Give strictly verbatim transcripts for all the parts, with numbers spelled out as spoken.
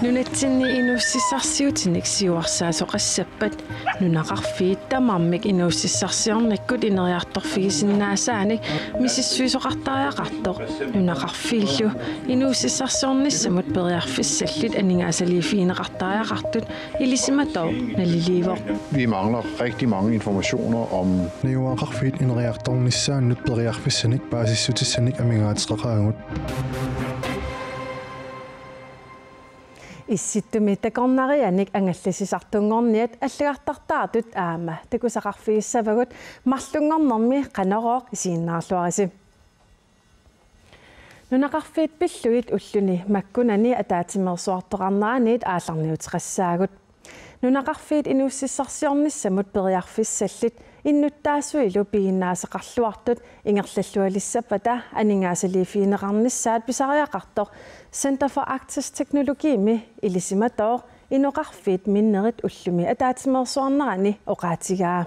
Nunatsinni inuussutissarsiutinik siuarsaasoqassappat nunaqarfiit tamarmik inuussutissarsiornikkut ineriartorfigisinnaasaannik misissuisoqartariaqartoq nunaqarfiillu inuussutissarsiornissamut periarfissallit aningaasaliiffigineqartariaqartut ilisimatooq naliliivoq. Vi mangler rigtig mange informationer om Najugaqarfiit ineriartornissaannut periarfissanik paasissutissanik amigaateqaqaagut. Issittumi takornarianik angallassisartunngorniat allagartartaartut aamma takusaqarfigissavagut, marlunngornermi Qanorooq isiginnaarluarisi. Nunaqarfiit pillugit ulluni makkunani ataatsimeersuartoqarneraniit aallarniuteqassaagut. Nunaqarfiit inuussutissarsiornissamut periarfissallit innuttaasuilu piginnaasaqarluartut ingerlallualissappata aningaasaliiffigineqarnissaat pisariaqartoq Center for Arktisk Teknologimi ilisimatooq inoqarfiit minnerit ullumi ataatsimeersuarnerani oqaatigaa.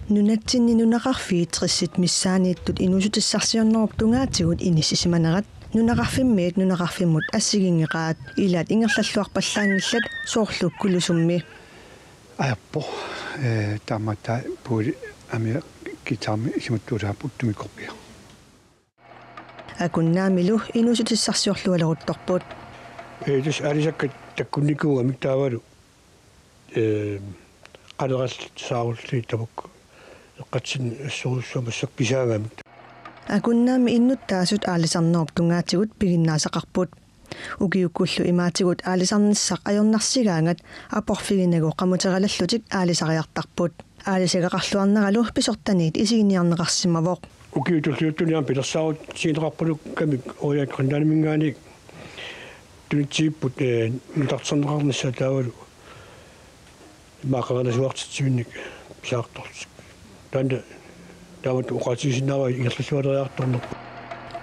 Nunatsinni nunaqarfiit tressit missaanniittut inuussutissarsiornerup tungaatigut inissisimanerat nunaqarfimmiit nunaqarfimmut assigiinngeqaat, ilaat ingerlalluarpallaanngillat, soorlu Kulusummi. Ajorpoq, eh, taamaattumik puili amia kitaami isimattuusaap uttumikkorpiaq. Akunnaamilu inuussutissarsiorlualeruttorput. Eh, tassa aalisakkat takkunnikuugamik taavalu, eh, qalerallit saarulliit tamakku eqqatsinni assorujussuaq massakkut pisaagamik. Akunnaami innuttaasut aalisarnerup tungaatigut piginnaasaqarput. Ukiukkullu imaatigut aalisarnissaq ajornarsigaangat aporfiginagu qamuterallallutik aalisariartarput. Aalisagaqarluarneralu pisortaniit isiginiarneqarsimavoq. Ukiut tulliuttuni aamma pilersaarutiginiartarpulukkamik Royal Greenlandiminngaanniit tunitsivipput, eh, nutarterneqarnissaa taavalu immaqa qanganasuartitsivinnik pisariaqartorlutik. Taanna taamatut oqaatigisinnaavara ingerlallualeriartornerput.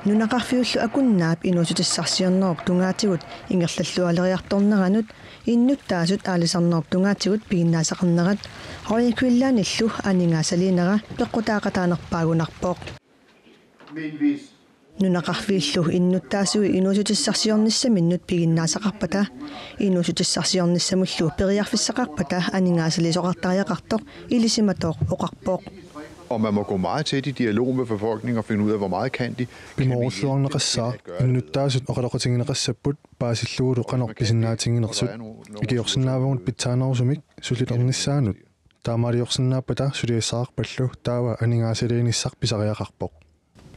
Nunaqarfiullu Akunnaap inuussutissarsiornerup tungaatigut ingerlallualeriartorneranut innuttaasut aalisarnerup tungaatigut piginnaasaqarnerat Royal Greenlandillu aningaasaliinera peqqutaaqataanerpaagunarpoq. Nunaqarfiillu innuttaasui inuussutissarsiornissaminnut piginnaasaqarpata, inuussutissarsiornissamullu periarfissaqarpata aningaasaliisoqartariaqartoq ilisimatooq oqarpoq. Og man må gå meget tæt i dialog med befolkningen og finde ud af, hvor meget kan de. Pimoorulluarneqassaaq, innuttaasut oqaloqatigineqassapput paasillugulu qanoq pisinnaatiginersut. Ikiorsinnaavagut pitsaanerusumik sullilernissaanut. Taamaaliorsinnaappata suliassaqarpallu taava aningaasaliinissaq pisariaqarpoq.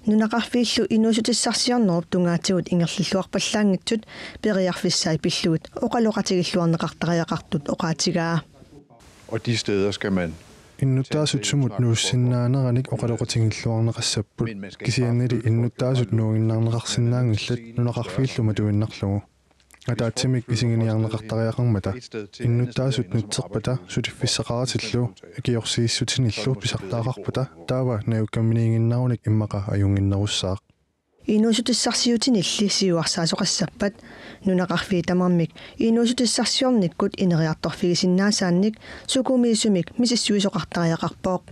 Nunaqarfiillu inuussutissarsiornerup tungaatigut ingerlalluarpallaanngitsut periarfissai pillugit oqaloqatigilluarneqartariaqartut oqaatigaa. Og de steder skal man Innuttaasut sumut nuussinnaaneranik oqaloqatigilluarneqassapput. Kisiannili innuttaasut nuuginnarneqarsinnaanngillat nunaqarfiillu matuinnarlugu. Ataatsimik isiginiarneqartariaqarmata. Innuttaasut nutserpata suliffissaqaratillu ikiorsiissutinillu pisartagaqarpata taava najukkaminiiginnarunik immaqa ajunnginnerussaaq. Inuussutissarsiutinilli siuarsaasoqassappat nunaqarfiit tamarmik inuussutissarsiornikkut ineriartorfigisinnaasaannik sukumiisumik misissuisoqartariaqarpoq.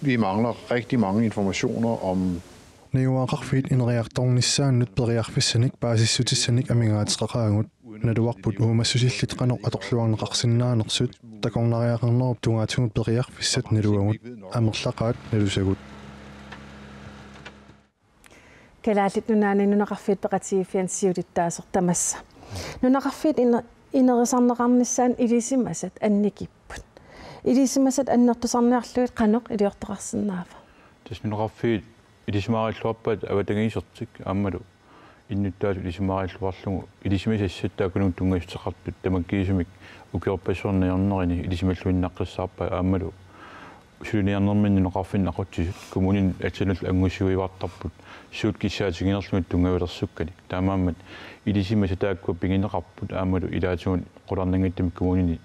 Vi mangler rigtig mange informationer om Najugaqarfiit ineriartornissaannut periarfissanik paasissutissanik amigaateqaqaagut. Naluarput uumassusillit qanoq atorluarneqarsinnaanersut, takornariaqarnerup tungaatigut periarfissat naluagut, amerlaqaat nalusagut. Kalaallit Nunaanni nunaqarfiit peqatigiiffianni siulittaasoq tamassa. Nunaqarfiit ine-, inerisarneqarnissaannut ilisimasat annikipput. Ilisimasat annertusarniarlugit qanoq iliortoqarsinnaava? Tassa nunaqarfiit ilisimaarilluarpaat avatangiisertik aammalu innuttaasut ilisimaarilluarlugu ilisimasassat taakkununnga tunngassuteqartut tamakkiisumik ukiorpassuarni ajornerini ilisimalluinnaqqissaarpaat aammalu suliniarnerminni nunaqarfinni aqutsisut kommuninit atsinullu angusiuivartarput suut kissaatiginerlugit tunngavilersukkanik. Taamaammat ilisimasat taakkua pigineqarput aammalu ilaatigut qularnanngitsumik kommunini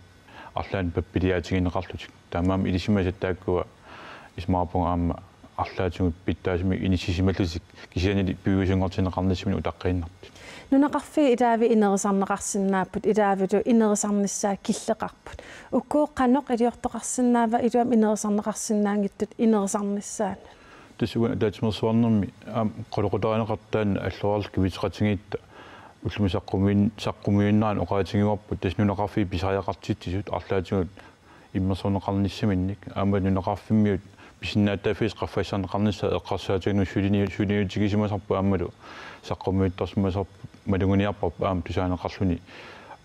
arlaannik pappiliaatigineqarlutik. Taamaammat ilisimasat taakkua isumaqarpunga aamma arlaatigut pitsaasumik inissisimallutik kisiannili piviusunngortinneqarnissaminnik utaqqiinnartut. Nunaqarfiit ilaavi inerisarneqarsinnaapput, ilaavilu inerisarnissaa killeqarput. Uku qanoq iliortoqarsinnaava iluamik inerisarneqarsinnaanngitsut inerisarnissaannut? Tassa uani ataatsimeersuarnermi aamma qulequtarineqartoq taanna alloriarluta kivitseqatigiitta Ullumi saqqummiun-, saqqummiunnerani oqaatigivarput tassa nunaqarfiit pisariaqartitsisut arlaatigut immersorneqarnissaminnik aamma nunaqarfimmiut pisinnaatitaaffiit qaffassarneqarnissaat eqqarsaatigalugu sulini-, suliniutigisimasarput aammalu saqqummiuttarsimasarput maluginiarparput aamma tusaaneqarluni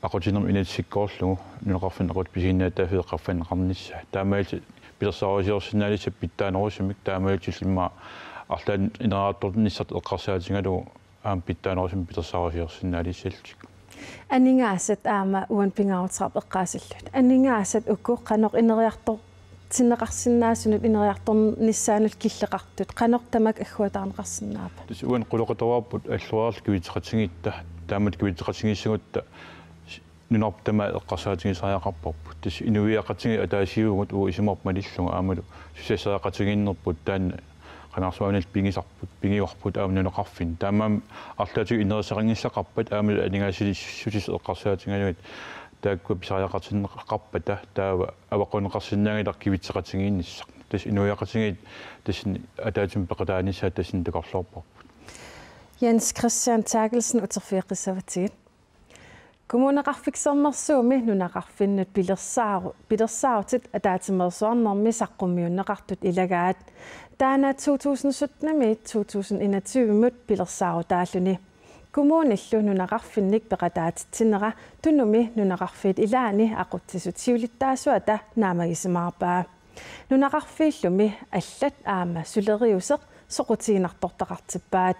aqutsinermut inatsisikkoorlugu nunaqarfinni aqutsisut pisinnaatitaaffii qaffanneqarnissaa. Taamaalillutit pilersaarusiorsinnaalissapput pitsaanerusumik taamaalillutillu immaqa arlaannik ineriartornissartik eqqarsaatigalugu aamma pitsaanerusumik pilersaarusiorsinnaalissallutik. Aningaasat aamma uani pingaaruteqarpoq eqqaasillutit. Aningaasat uku qanoq ineriartortinneqarsinnaasunut ineriartornissaanut killeqartut. Qanoq tamakku agguataarneqarsinnaapput? Tassa uani qulequtaavarput alloriarluta kivitseqatigiitta. Taamatut kivitseqatigiissagutta nunarput tamaat eqqarsaatigisariaqarparput. Tassa inuiaqatigiit ataasiuvugut uagut isumaqarput malillugu aammalu susassaqatigiinnerput taanna qangarsuaanillu pigisarput, pigivarput aamma nunaqarfinni. Taamaammat arlaatigut inerisaqanngissaqarpat aammalu aningaasaliissutisut eqqarsaatigalugit taakkua pisariaqartinneqarpata taava avaqqunneqarsinnaanngilaq kivitseqatigiinnissaq. Tassa inuiaqatigiit tassani ataatsimut peqataanissaat tassani takorloorparput. Jens Christian Terkelsen, uterfigeqqissavatsigit. Kommuneqarfik Sermersuumi nunaqarfinnut pilersaaru-, pilersaarutit ataatsimeersuarnermi saqqummiunneqartut ilagaat. Taanna to tusind sytten-imiit to tusind enogtyve-mut pilersaarutaalluni. Kommunillu nunaqarfinnik peqataatitsinera Tunumi nunaqarfiit ilaanni aqutsisut siulittaasuata naammagisimaarpaa. Nunaqarfiillumi allat aamma suleriuseq soqutiginartortaqartippaat.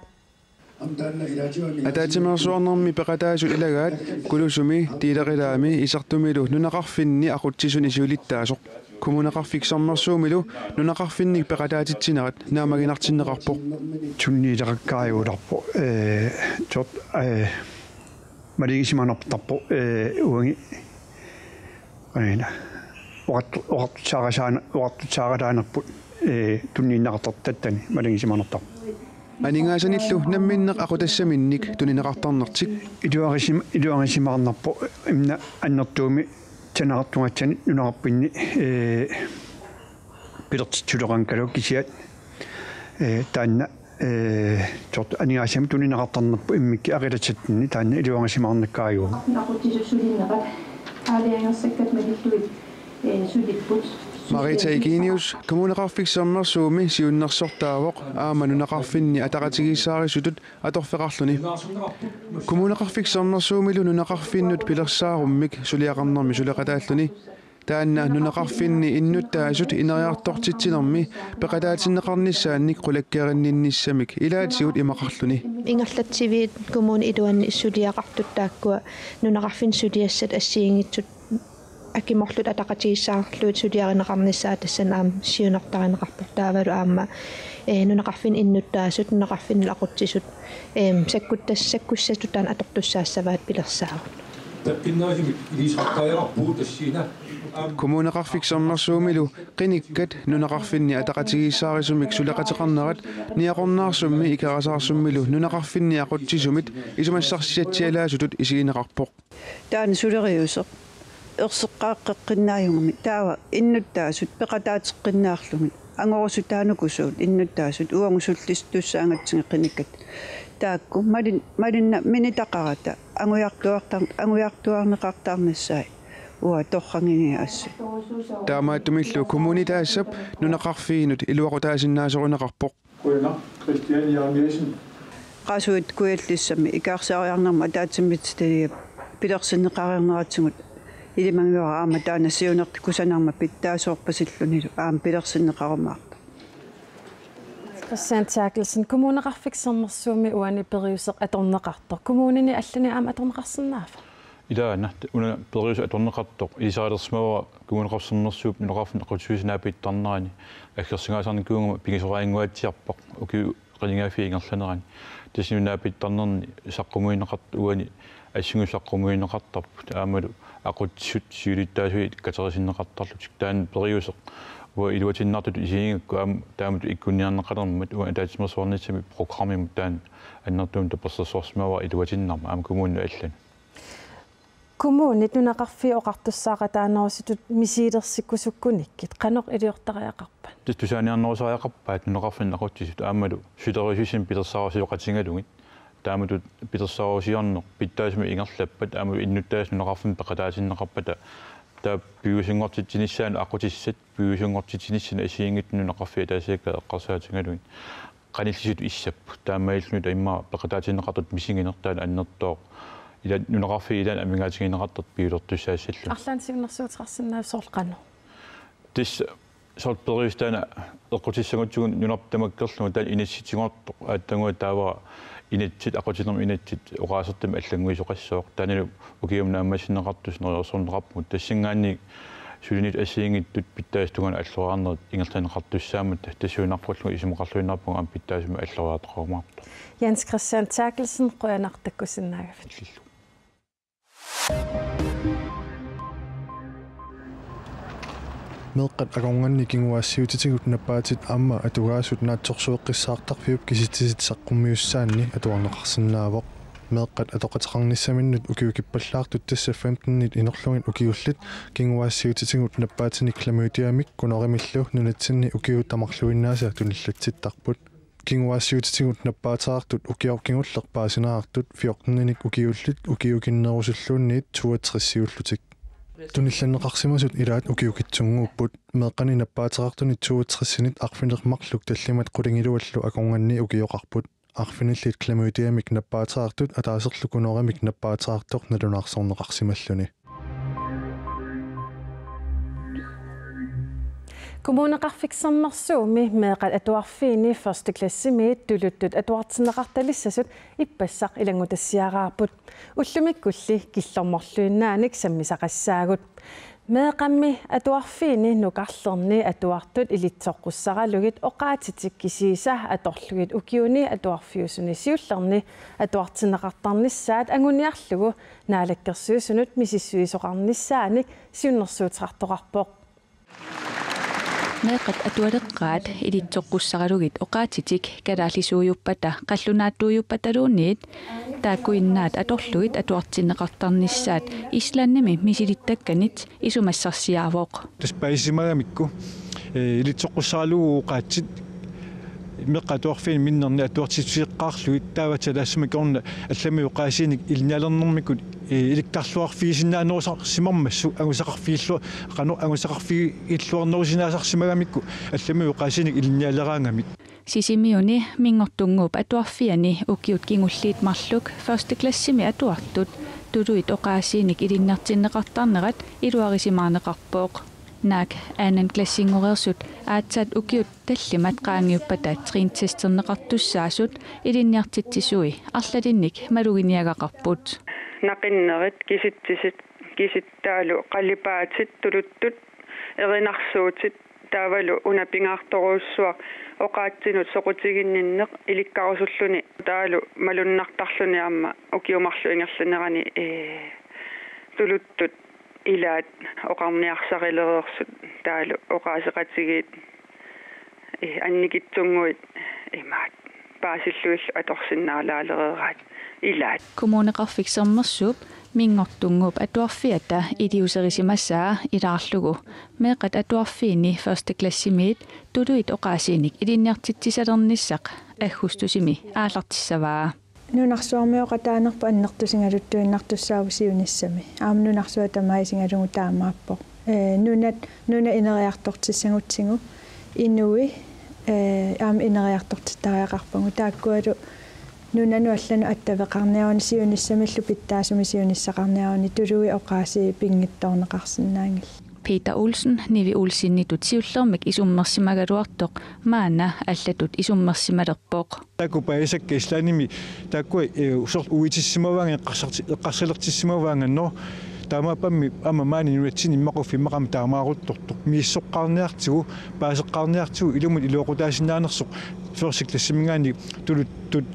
Ataatsimeersuarnermi peqataasut ilagaat Kulusumi, Tiilerilaami, Isertumilu nunaqarfinni aqutsisuni siulittaasoq. Kommuneqarfik Sermersuumilu nunaqarfinnik peqataatitsinerat naammaginartinneqarpoq. Tunniuteqakkaajuularpoq, ee, tort, ee, malugisimanartarpoq, ee, uangi-, aana. Oqart-, oqartussaarasaana-, oqartussaaralaanerput, ee, tunniunneqartartattani malugisimanartarpoq. Aningaasanillu namminneq aqutassaminnik tunineqartarnertik. Iluarisim-, iluarisimaarnarpoq immaqa annertuumik sanaartugassani nunaqarfinni, ee, pilersitsisoqanngikkaluarpoq kisianni, ee, taanna, ee, tort aningaasanik tunineqartarnerput immikkut aqilersaatsinni taanna iluarisimaarnakkaajuvoq. Aqutsisut sulinnerat aalajangersakkat malillugit, ee, sulipput. Marita Egenius, Kommuneqarfik Sermersuumi siunnersortaavoq aamma nunaqarfinni ataqatigiissaarisutut atorfeqarluni. Kommuneqarfik Sermersuumilu nunaqarfinnut pilersaarummik suliaqarnermi suleqataalluni. Taanna nunaqarfinni innuttaasut ineriartortitsinermi peqataatinneqarnissaannik qulakkeerinninnissamik ilaatigut imaqarluni. Ingerlatsiviit kommunip iluani suliaqartut taakkua nunaqarfinni suliassat assigiinngitsut akimorlutik ataqatigiissaarlugit suliarineqarnissaat tassani aamma siunertarineqarpoq taavalu aamma, ee, nunaqarfinni innuttaasut, nunaqarfinnut aqutsisut, em, sakkuttas-, sakkussatut taanna atortussaassavaat pilersaarut. Tappinnaasumik iliuuseqaqqaariarpugut tassani. Kommuneqarfik Sermersuumilu qinikkat nunaqarfinni ataqatigiissaarisumik suleqateqarnerat Niaqornaarsummi Ikerasaarsumilu nunaqarfinni aqutsisumit isumassarsiatsialaasutut isigineqarpoq. Taanna suleriuseq erseqqaaqqeqqinnaajugami taava innuttaasut peqataateqqinnaarlugit angorusutaanikusuut innuttaasut uagut sullissutussaagatsigu qinikkat taakku malin-, malinnaminitaqarata angujartuartar-, angujartuarneqartarnissaat uanga torragigigassat. Taamaattumillu kommunitaassap nunaqarfiinut iluaqutaasinnaasoruneqarpoq. Qujanaq, Christian Jeremiassen. Qaasuit Kujallissammi ikaarsaariarnermut ataatsimiititaliap pilersinneqareerneratigut ilimagivara aamma taanna siunertaq kusanarmat pitsaasoorpasillunilu aamma pilersinneqarumaartoq. Christian Terkelsen, Kommuneqarfik Sermersuumi uani periuseq atorneqartoq. Kommunini allani aamma atorneqarsinnaava? Ilaana, una periuseq atorneqartoq ilisarilersimavara Kommuneqarfik Sermersuup nunaqarfinni aqutsisuup naapittarnerani aggersagaasarnikuugama pigisoriannguatsiarpoq ukiut qinigaaffii ingerlanerani. Tassani naapittarnerni saqqummiunneqart-, uani assingusoq saqqummiunneqartarput aammalu aqutsisut siulittaasuat katerisinneqartarlutik. Taanna periuseq uanga iluatinnartutut isigigakku aamma taamatut ikkunniarneqalermat uani ataatsimeersuarnissami programmimut taanna annertuumik tapersersorsimavara iluatinnarmat aamma kommuninut allanut. Kommunit nunaqarfiit oqartussaaqataanerusutut misigilersikkusukkunikkit qanoq iliortariaqarpat? Tassa tusaaniarnerusariaqarpaat nunaqarfinni aqutsisut aammalu suleriussisumik pilersaarusioqatigalugit. Taamatut pilersaarusiorneq pitsaasumik ingerlappat aamma innuttaasut nunaqarfinni peqataatinneqarpata, taava piviusunngortitsinissaanut aqqutissat, piviusunngortitsinissaanut assigiinngitsut nunaqarfiit ataasiakkaat eqqarsaatigalugit qanillisutut issapput. Taamaalillunilu immaqa peqataatinneqartutut misigineq taanna annertooq. Ila nunaqarfiit ilaanni amigaatigineqartartut piulertussaassalluni. Arlaannik siunnersuuteqarsinnaaviuk, soorlu qanoq? Tassa soorlu periuseq taanna eqqutissagutsigu nunarput tamakkerlugu taanna inatsisitigoortoq, aatsannguaq taava inatsit, aqqutinermut inatsit oqaasertamik allannguisoqassooq. Taannalu ukiumut naammassineqartussaq neriorsorneqarpugut. Tassanngaanniit suliniutit assigiinngitsut pitsaasut tungaanut alloriarnerit ingerlanneqartussaammata tassuunarpullu isumaqarluinnarpunga aamma pitsaasumik alloriartoqarumaartoq. Jens Christian Therkelsen, qujanaq takkussinnaagavit. Illillu. Meeqqat akornanni kinguaassiuutitigut nappaatit aamma atugaasut naatsorsueqqissaartarfiup kisitsisit saqqummiussaanni atuarneqarsinnaavoq. Meeqqat atoqateqarnissaminnut ukiukippallaartut, tassa femtenit inorlugit ukiullit, kinguaassiuutitigut nappaatinik klamydiamik gonorimillu nunatsinni ukiut tamarluinnaasa tunillatsittarput. Kinguaassiuutitigut nappaateqartut ukioq kingulleq paasiniartut fjorteninik ukiullit ukiukinnerusulluunniit toogtresiullutik. Tunillanneqarsimasut ilaat ukiukitsunnguupput. Meeqqani nappaateqartunit toogtresinit arfineq-marluk tallimat qulingiluallu akornanni ukioqarput. Arfinillit klamydiamik nappaateqartut ataaserlu gonorimik nappaateqartoq nalunaarsorneqarsimalluni. Kommuneqarfik Sermersuumi meeqqat atuarfiini første klassimiit tuluttut atuartinneqartalissasut ippassaq ilanngutassiaraarput. Ullumikkulli killormorluinnaanik sammisaqassaagut. Meeqqammi atuarfiini nukarlerni atuartut ilitsoqqussaralugit oqaatsitik kisiisa atorlugit ukiuni atuarfiusuni siullerni atuartinneqartarnissaat anguniarlugu Naalakkersuisunut misissuisoqarnissaanik siunnersuuteqartoqarpoq. Meeqqat atualeqqaat ilitsoqqussaralugit oqaatsitik kalaallisuujuppata qallunaatuujuppataluunniit taakkuinnaat atorlugit atuartinneqartarnissaat Islandimi misilittakkanit isumassarsiaavoq. Tassa paasisimagamikku, ee, ilitsoqqussaralugu oqaatsit meeqqat atuarfiini minnerni atuartitsisuseqarlugit taavalu taassuma kingorna allamik oqaasiinik ilinnialernermikkut, ee, ilikkarluarfigisinnaanerusarsimarmassuk angusaqarfigillu-, qanoq angusaqarfigilluarnerusinaasarsimagamikku allamik oqaasiinik ilinnialeraangamik. Sisimiuni Minngortunnguup Atuarfiani ukiut kingulliit marluk første klassimi atuartut tuluit oqaasiinik ilinniartinneqartarnerat iluarisimaarneqarpoq. Naak anden klassingoreersut aatsaat ukiut tallimat qaangiuppata trintesterneqartussaasut ilinniartitsisui arlalinnik maluginiagaqarput. Naqinnerit, kisitsisit, kisitsisit taavalu qalipaatit, tuluttut erinarsuutit, taavalu una pingaartorujussuaq oqaatsinut soqutiginninneq ilikkarusulluni taavalu malunnartarluni aamma ukiut marluk ingerlanerani, ee, tuluttut ilaat oqarniarsarilereersut taavalu oqaaseqatigiit, ee, annikitsunnguit imaat paasillugillu atorsinnaalaalereeraat ilaat. Kommuneqarfik Sermersuup Minngortunnguup Atuarfiata iliuuserisimasaa ilaarlugu meeqqat atuarfiini første klassimiit tuluit oqaasiinik ilinniartitsisalernissaq aggustusimi aallartissavaa. Nunarsuarmioqataanerput annertusigaluttuinnartussaavoq siunissami. Aamma nunarsuaq tamaat isigalugu taamaappoq. Ee, nunat, nunat ineriartortissagutsigu inui, ee, aamma ineriartortittariaqarpagut. Taakkualu nunanut allanut attaveqarniaruni siunissamillu pitsaasumik siunissaqarniaruni tuluit oqaasii pinngitsoorneqarsinnaanngillat. Peter Olsen, Nivi Olsenitut siullermik isummersimagaluartoq maanna allatut isummersimalerpoq. Taakku paasisakka Islandimi taakkua, ee, soorlu uitissimavaanga eqqarsarti-, eqqarsalertissimavaanga, nå. Taamaappammi aamma maani nunatsinni immaqaluunniit immaqa aamma taamaaruttortoq misissoqqaarniartigu, paaseqqaarniartigu ilumut iluaqutaasinnaanersoq første klassiminngaanniit tuluttut,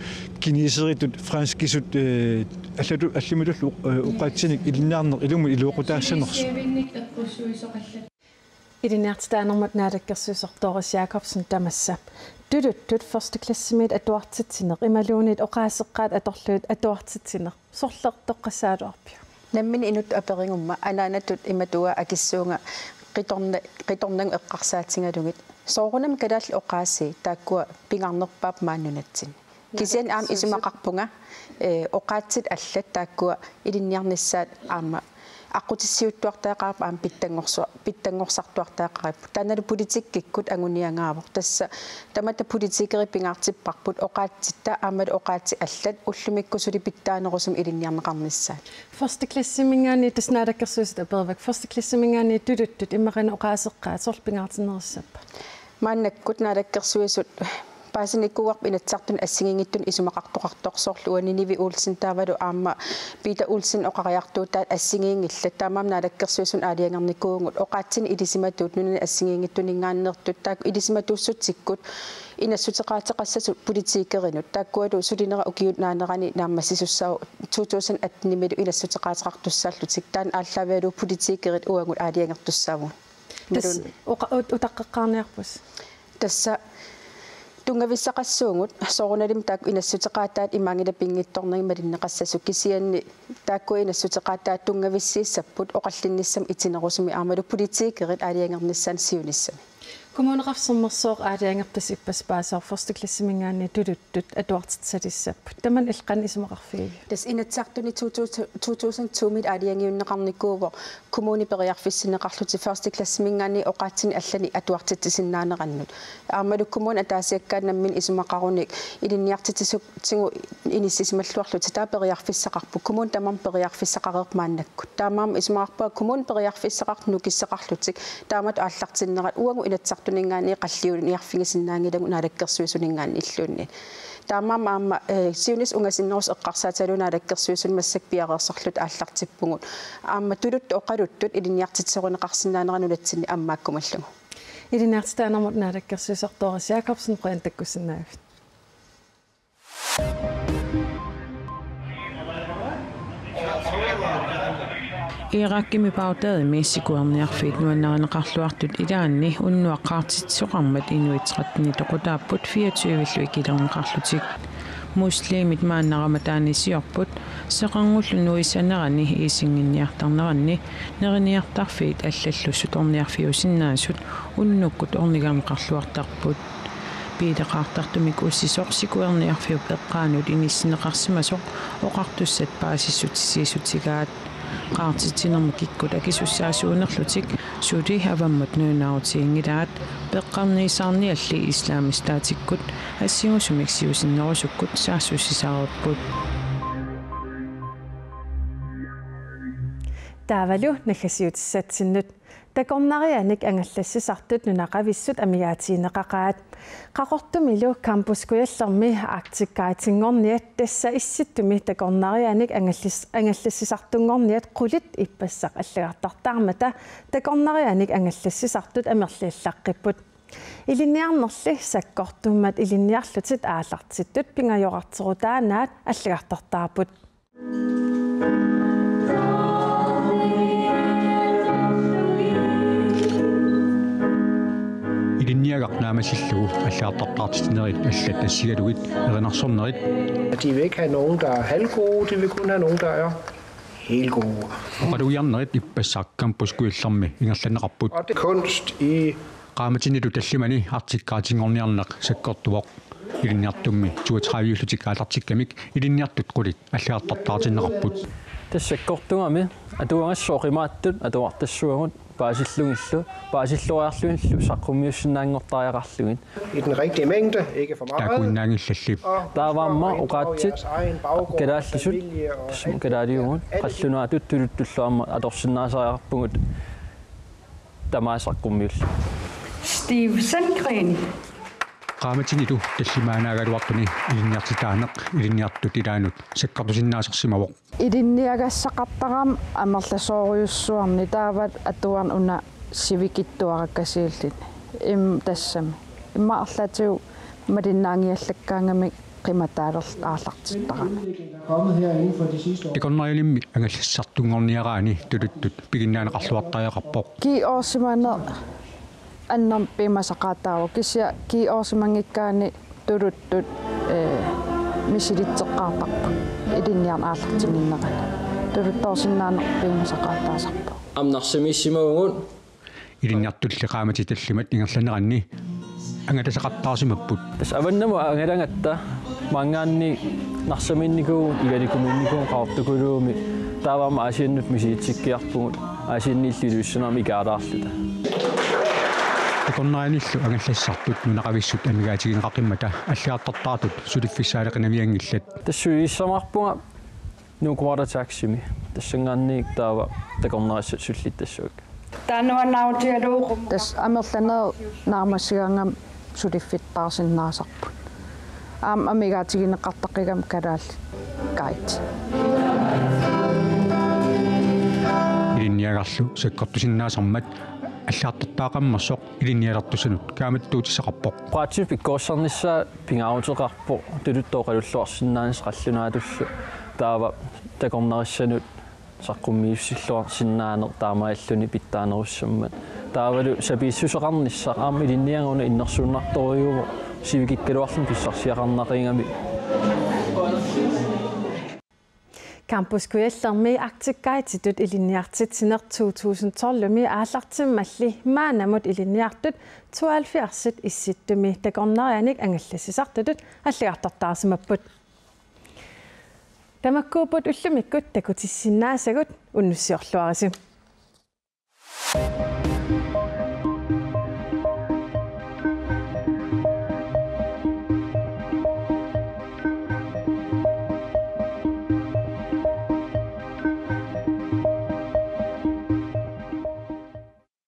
kineseritut, franskisut, ee, allatut, allimatullu, ee, oqaatsinik ilinniarneq ilumut iluaqutaassanersoq. Ilinniartitaanermut naalakkersuisoq Doris Jakobsen tamassa. Tuluttut første klassimiit atuartitsineq imaluunniit oqaaseqqaat atorlugit atuartitsineq sorleq toqqassagaluarpiuk? Nammineq inuttut aperigumma anaanatut imatut akissuunga qitorna-, qitornagut eqqarsaatigalugit. Soorunami kalaallit oqaasii taakkua pingaarnerpaap maani nunatsinni. Kisianni aamma isumaqarpunga, eh, oqaatsit allat taakkua ilinniarnissaat aamma aqqutissiuuttuartariaqarput aamma pitsanngorsu-, pitsanngorsartuartariaqarput. Taannalu politikkikkut anguniagaavoq. Tassa tamatta politikerit pingaartipparput oqaatsitta aammalu oqaatsit allat ullumikkut suli pitsaanerusumik ilinniarneqarnissaat. Første klassiminngaanniit tassa Naalakkersuisut aperivakkit. Første klassiminngaanniit tuluttut immaqa qanoq oqaaseqqaat, soorlu pingaartinnerussapput? Maannakkut Naalakkersuisut paasinikuuarput Inatsisartuni assigiinngitsunik isumaqartoqartoq, soorlu uani Nivi Olsen taavalu aamma Peter Olsen oqariartuutaat assigiinngillat. Taamaammat Naalakkersuisuni aalajangernikuuvugut oqaatsinik ilisimatuut nunani assigiinngitsuninngaanneersut taakku ilisimatuussutsikkut inassuteqaateqassasut politikerinut. Taakkualu sulinera ukiup naanerani naammassisussaavoq, to tusind atten-imilu inassuteqaateqartussaallutik. Taanna aallaavigalugu politikerit uagut aalajangertussaavugut. Tassa malun- oqa-, ut-, utaqqeqqaarniarpusi. Tassa tunngavissaqassuugut, soorunalimi taakku inassuteqaataat imaanngilaq pinngitsoornagit malinneqassasut, kisianni taakkua inassuteqaataat tunngavissiissapput oqallinnissamut itinerusumik aammalu politikerit aalajangernissaannut siunissami. Kommuneqarfik Sermersooq aalajangertussaq ippassaq paasevoq, første klassiminngaanniit tuluttut atuartitsisalissapput. Tamanna illit qanoq isumaqarfigiviuk? Tassa Inatsisartuni to tusind, to tusind to-miit aalajangiunneqarnikuuvoq kommuni periarfissinneqarlutik første klassiminngaanniit oqaatsinik allanik atuartitsisinnaanerannut. Aammalu kommuni ataasiakkaat nammineq isumaqarunik ilinniartitsisutsigu inissisimalluarlutik, taava periarfissaqarpoq. Kommuni tamarmi periarfissaqareerpoq maannakkut. Taamaammat isumaqarpunga kommuni periarfissaqartut nukissaqarlutik taamatut aallartinnerat, uagut Inatsisartuninngaanniit qalliuniarfigisinnaanngilagut Naalakkersuisuninngaanniilluunniit. Taamaammat aamma, eh, siunissaq ungasinnerusoq eqqarsaatigalugu Naalakkersuisuni massakkut piareersarluta aallartippugut. Aamma tuluttut oqaluttut ilinniartitsisoqarsinnaanerat nunatsinni ammaakkumallugu. Ilinniartitaanermut naalakkersuisoq Doris Jakobsen, qujanaq takkussinnaagavit. Irakimi Baghdadimi sikuerniarfiit nuannarineqarluartut ilaanni unnuaq qaartitsisoqarmat inuit tretten toqutaapput fireogtyve-llu ikilerneqarlutik. Muslimit maanna ramadaanisiorput, seqerngullu nuisanerani iisinnginniartarneranni neriniartarfiit allallu sutorniarfiusinnaasut unnukkut ornigarneqarluartarput. Biileqaartartumik ussisoq sikuerniarfiup eqqaanut inissinneqarsimasoq oqartussat paasissutisiissutigaat. Qaartitsinermut kikkut akisussaasuunerlutik suli avammut nalunaarutiginngilaat, peqqarniisaarnialli Islamisk Statikkut assingusumik siusinnerusukkut saassussisareerput. Taavalu naggasiutissatsinnut. Takornarianik angallassisartut nunaqavissut amigaatigineqaqaat. Qaqortumilu Campus Kujallermi Arctic Guidinngorniat, tassa Issittumi takornarianik angallis-, angallassisartunngorniat qulit ippassaq allagartartaarmata takornarianik angallassisartut amerliallaqqipput. Ilinniarnerli sakkortummat ilinniarlutit aallartittut pingajorarterutaannaat allagartartaarput. Ilinniagaq naammassillugu allagartartaartitsinerit allat assigalugit erinarsornerit. De vil ikke have nogen, der er halvgode, de vil kun have nogen, der er helt gode. Oqalugiarnerit ippassaq Campus Kujallermi ingerlanneqarput. Og det kunst i Qaammatinilu tallimani Arctic Guidinngorniarneq sakkortuvoq. Ilinniartummi toogtredive-llutik aallartikkamik ilinniartut qulit allagartartaartinneqarput. Tassa sakkortugami atuagassat oqimaatsut atuartassavagut paasillugillu, paasilloriarlugillu saqqummiussinnaanngortariaqarlugit. I den rigtige mængde, ikke for meget. Taakkuinnaanngillalli. Taava aamma oqaatsit kalaallisut, tassami kalaaliuvugut, qallunaatut tuluttullu aamma atorsinnaasariaqarpugut tamaasa saqqummiullugu. Steve Sandgreen. Qaammatinilu tallimaanaagaluartuni ilinniartitaaneq ilinniartut ilaannut sakkortusinnaasarsimavoq. Ilinniagassaqartarami amerlasoorujussuarnik, taava atuarneq una sivikitsuarakkasiulluni. Im-, tassami. Immaqa arlaatigut malinnaanngiallakkaangamik qimataalerluta aallartittarami. Takornarialimmi angallassisartunngorniaraanni tuluttut piginnaaneqarluartariaqarpoq. G-årsimaneq annermik piumasaqaataavoq, kisianni G-årsimanngikkaanni tuluttut, eh, misilitseqqaartarput ilinniarneq aallartinninnerani. Tuluttoorsinnaaneq piumasaqaataasarpoq. Aamma narsamiissimavugut. Ilinniartulli qaammatit tallimat ingerlaneranni angalasaqattaarsimapput. Tassa avannamut angalagatta Maanngaanniit Narsamiinnikuuvugut, Igalikumiinnikuuvugut, Qaqortukuluumi, taava aamma Aasiannut misilitsivikkiarpugut, Aasianniillu Ilulissanilu aamma ikaalaarluta. Takornarianillu angallassisartut nunaqavissut amigaatigineqaqimmata alliartortaratut suliffissaaleqinavianngillat. Tassa suliassamaarpunga Nuuk Water Taximi. Tassanngaanniit taava takornarissat sullittassuakka. Taannuannaarutigalugu. Tassa amerlanerit naammassigaangamik suliffittaarsinnaasarput. Aamma amigaatigineqartaqigami Kalaallit Guide. Ilinniagarlu sakkortusinnaasarmat alliartortaqammersoq ilinnialertussanut kaammattuutissaqarpoq. Oqaatsinut pikkorissarnissaa pingaaruteqarpoq, tuluttut oqalulluarsinnaanissaq qallunaatullu, taava takornarissanut saqqummiussilluarsinnaaneq taamaalilluni pitsaanerussammat. Taavalu sapiissuseqarnissaq aamma ilinniagaq una innersuunnartorujuuvoq, sivikikkaluarluni pissarsiaqarnaqigami. Campus Kujallermi Arctic Guidetut ilinniartitsineq to tusind tolvimi aallartimmalli maannamut ilinniartut tooghalvfjerdsit Issittumi takornarianik angallassisartutut alliartortaarsimapput. Tamakkuupput ullumikkut takutissinnaasagut, unnussiorluarisi.